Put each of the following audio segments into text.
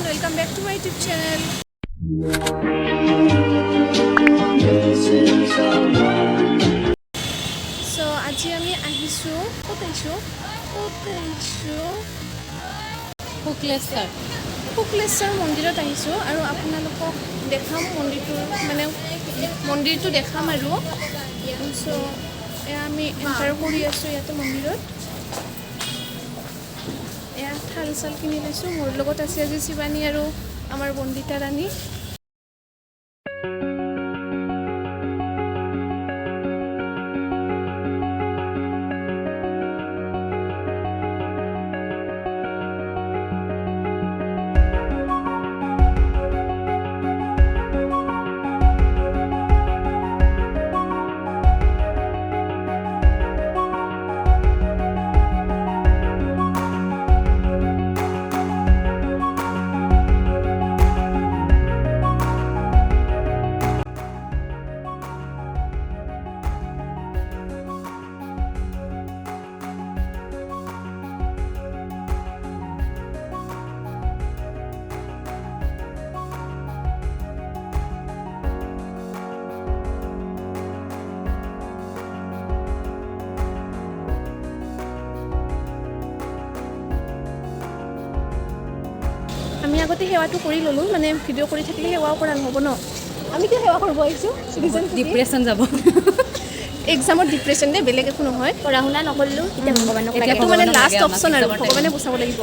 Everyone, welcome back to my YouTube channel. So আজি আমি আহিছোঁ, ক'ত আহিছোঁ, ক'ত আহিছোঁ? শুক্লেশ্বৰ। শুক্লেশ্বৰ মন্দিৰত আহিছোঁ আৰু আপোনালোকক দেখাম মন্দিৰটোৰ, মানে মন্দিৰটো দেখাম। আৰু চ' এয়া আমি এণ্টাৰ কৰি আছোঁ ইয়াতে মন্দিৰত। এয়া থাল চাল কিনি লৈছোঁ। মোৰ লগত আছে আজি শিৱানী আৰু আমাৰ বন্দিতা ৰাণী। আমি আগতে সেৱাটো কৰি ল'লোঁ, মানে ভিডিঅ' কৰি থাকিলে সেৱাও কৰা নহ'ব ন। আমি কিয় সেৱা কৰিব আহিছোঁ? ৰিজন? ডিপ্ৰেশ্যন যাব। এক্সামত ডিপ্ৰেশ্যন দেই, বেলেগ একো নহয়। পঢ়া শুনা নকৰিলোঁ, এতিয়া ভগৱানক লাগে। এতিয়া এইটো মানে ভগৱানক লাষ্ট লাগে আমাক অপশ্যন আৰু এক্সামৰ। ভগৱানে বচাব লাগিব।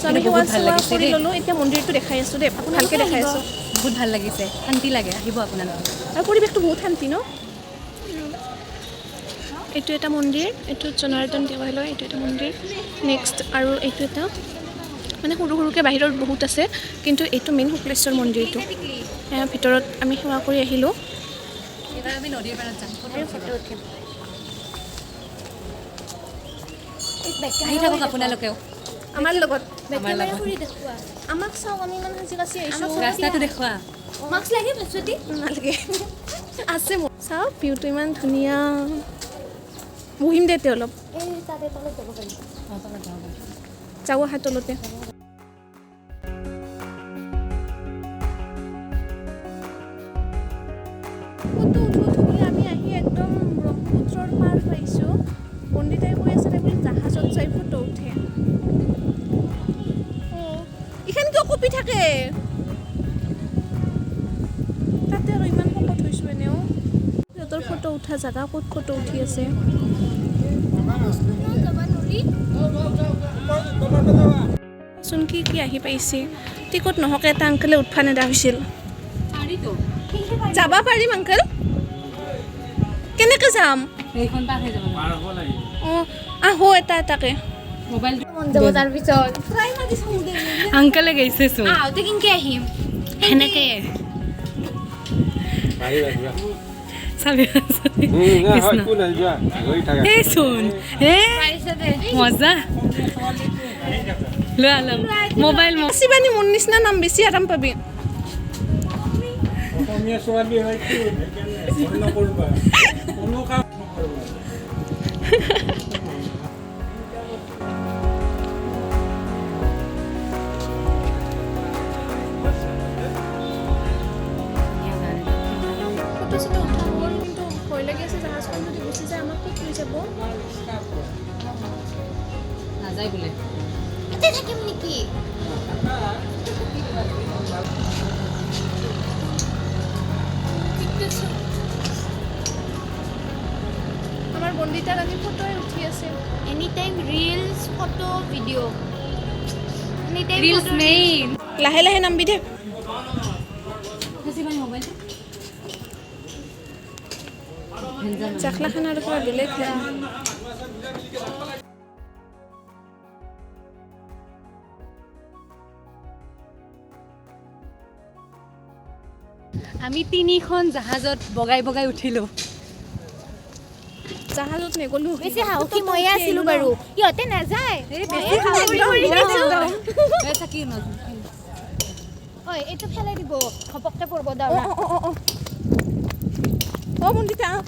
চ' আমি কিন্তু সেৱা বহুত ভাল চেৱা লাগিছে কৰি দেই। ল'লোঁ। এতিয়া মন্দিৰটো দেখাই আছোঁ দেই, ভালকৈ দেখাই আছোঁ। বহুত ভাল লাগিছে, শান্তি লাগে। আহিব আপোনালোকে। আৰু পৰিৱেশটো বহুত শান্তি ন। এইটো এটা মন্দিৰ, এইটো জনাৰ্দন দেৱালয়। এইটো এটা মন্দিৰ, নেক্সট আৰু এইটো এটা, মানে সৰু সৰুকৈ বাহিৰত বহুত আছে, কিন্তু এইটো মেইন শুক্লেশ্বৰ মন্দিৰটো। এয়া ভিতৰত আমি সেৱা কৰি আহিলোঁ। এইবাৰ আমি নদীৰ পাৰত যাম। আৰু ফটো উঠিম। আহি থাকক আপোনালোকেও। আমাৰ লগত। আমাৰ লগত। দেখুওৱা। আমাক চাওক, আমি ইমান সাজি কাচি আহিছোঁ। ৰাস্তাটো দেখুওৱা। মাস্ক লাগে ভাস্বতী? নালাগে, আছে মোৰ। চাওক, ভিউটো ইমান ধুনীয়া। বহিম দে তে অলপ। এই তাতে তলত যাব পাৰিম। অঁ, তলত যাব পাৰি। যাওঁ আহা তলতে। ফটো উঠো উঠো বুলি আমি আহি একদম ব্ৰহ্মপুত্ৰৰ পাৰ পাইছোঁ। বন্দিতাই কৈ আছে তাই বোলে জাহাজত যাই ফটো উঠে। অঁ, এইখন কিয় কঁপি থাকে? তাতে আৰু ইমান শকত হৈছোঁ এনেও। সিহঁতৰ ফটো উঠা জেগা, ক'ত ফটো উঠি আছে। যাব নোৱাৰি। চোন, কি কি আহি পাইছে। টিকট নহকে এটা আংকেলে উঠবা নেদা হৈছিল। পাৰিতো। যাবা পাৰিম আংকেল? কেনেকে যাম? সেইখন পাৰ হৈ যাব। অঁ, আহো এটা এটাকে। মোবাইল। মন যাব তাৰপিছত। আংকলে গৈছে চোন। আহোঁতে কেনেকে আহিম? সেনেকে চাবি। কৃষ্ণ। এই চোন, এই মজা। লোৱা লোৱা মোবাইল। শিৱানী, মোৰ নিচিনা নাম, বেছি আৰাম পাবি। অসমীয়া ছোৱালী হয়তো, সেইকাৰণে ভয় নকৰিবা, কোনো কাম নকৰিবা। ফটো চটো উঠা হ'ল, কিন্তু ভয় লাগি আছে। জাহাজখন যদি গুচি যায়, আমাক ক'ত লৈ যাব? নাযায় বোলে। ইয়াতে থাকিম নেকি? আমাৰ বন্দিতা ৰাণী ফটোৱে উঠি আছে। Any time reels, photo, video, any time. Reels main. লাহে লাহে নামবি দে। মোবাইলটো। জাখলাখান আৰু কিবা বেলেগ। আমি তিনিখন জাহাজত বগাই বগাই উঠিলোঁ। জাহাজত নগ'লো। বেছি সাহসী ময়ে আছিলো বাৰু, সিহঁতে নাযায়। এই ময়ে বেছি সাহসী একদম, কৰি দিছো। একদম। এই চাকি। ঐ, এইটো ফেলাই দিব, ঘপককে পৰিব। অঁ। দাউৰা। অঁ অঁ অঁ অঁ বন্দিতা, আহ।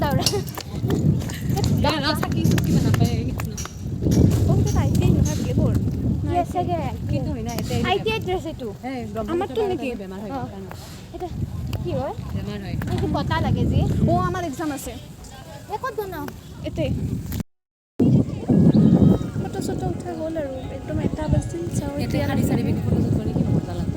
দাউৰা। চাকি কিবা নাপায়। অঁ, সেইটো তাইতেই নহয়, বেলেগৰ। কি আছে? চাগে। কিন্তু হয় না এতিয়া। I T I dress এইটো। আমাৰটো নেকি? বেমাৰ হয়। এটা কি হয়? বেমাৰ হয়। এইটো বতাহ লাগে যে। অ' আমাৰ এক্সাম আছে। এই ক'ত বনাওঁ? এতে ফটো চটো উঠা গ'ল আৰু একদম 1টা বাজিল, চাওঁ ইয়াতে এতিয়া। শাৰী চাৰী পিন্ধি ফটো শ্বুট কৰি কি মজা লাগে।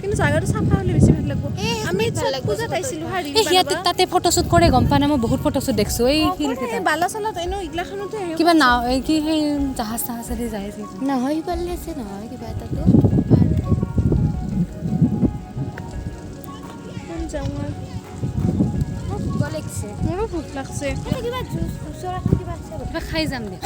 কিন্তু জাগাটো চাফা হ'লে বেছি ভাল লাগব। এই আমি সেইখিনিত ভাল ছট লাগব। পূজাত আহিছিলোঁ হা ৰিল এই সিয়াতে বানাবা। তাতে ফটো শ্বুট কৰে, গম পা নাই? মই বহুত ফটো শ্বুট দেখছো এই অ, শিল কৰে, বালা চালাত এনেও এইগিলাখনতে আহিব। কিবা নাও, এই কি, সেই জাহাজ তাহাজেদি যায় যে। নহয়, সিফালে আছে নহয় কিবা এটাতো। কোন যাওঁ আৰু। মোৰ ভোক লাগিছে। মোৰো ভোক লাগছে। তাতে কিবা জুচ জুচৰ এখন কিবা আছে। কিবা খাই যাম দে।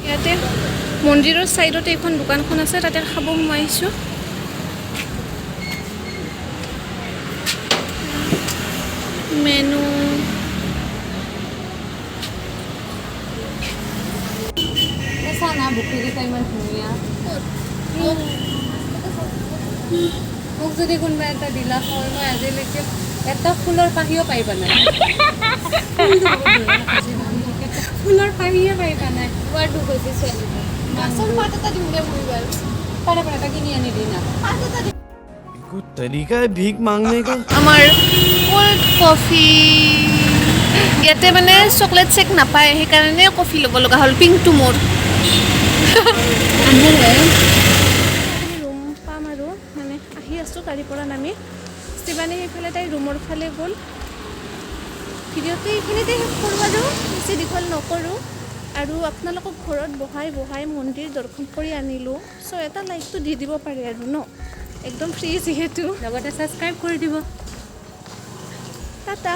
ইয়াতে মন্দিৰৰ ছাইডতে এইখন দোকানখন আছে, তাতে খাব সোমাইছোঁ। মেনু। চা না, বুকুকেইটা ইমান ধুনীয়া। মোক যদি কোনোবা এটা দিলা হয়, মই আজিলৈকে এটা ফুলৰ পাহিও পাই পোৱা নাই। ফুলটো বহুত ধুনীয়া হৈছে, এটা ফুলৰ পাহিয়ে পাই পোৱা নাই। বৰ দুখ হৈছে ছোৱালীবোৰ। গাছৰ পাত এটা দিম দে মই বাৰু। পাৰে পাৰে, এটা কিনি আনি দি না। পাত এটা দিম। कोई तरीका है भीख मांगने का? আমাৰ ক'ল্ড কফি। ইয়াতে মানে চকলেট চেক নাপায়, সেইকাৰণে কফি ল'ব লগা হ'ল। পিংকটো মোৰ। ৰুম পাম আৰু মানে আহি আছোঁ গাড়ীৰ পৰা নামি। শিৱানী সেইফালে তাই ৰুমৰ ফালে গ'ল। ভিডিঅ'টো এইখিনিতে শেষ কৰোঁ আৰু বেছি দীঘল নকৰোঁ। আৰু আপোনালোকক ঘৰত বহাই বহাই মন্দিৰ দৰ্শন কৰি আনিলোঁ, চ' এটা লাইকটো দি দিব পাৰে আৰু ন, একদম ফ্ৰী যিহেতু। লগতে ছাবস্ক্ৰাইব কৰি দিব। টাটা।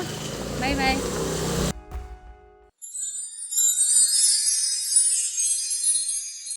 Bye bye.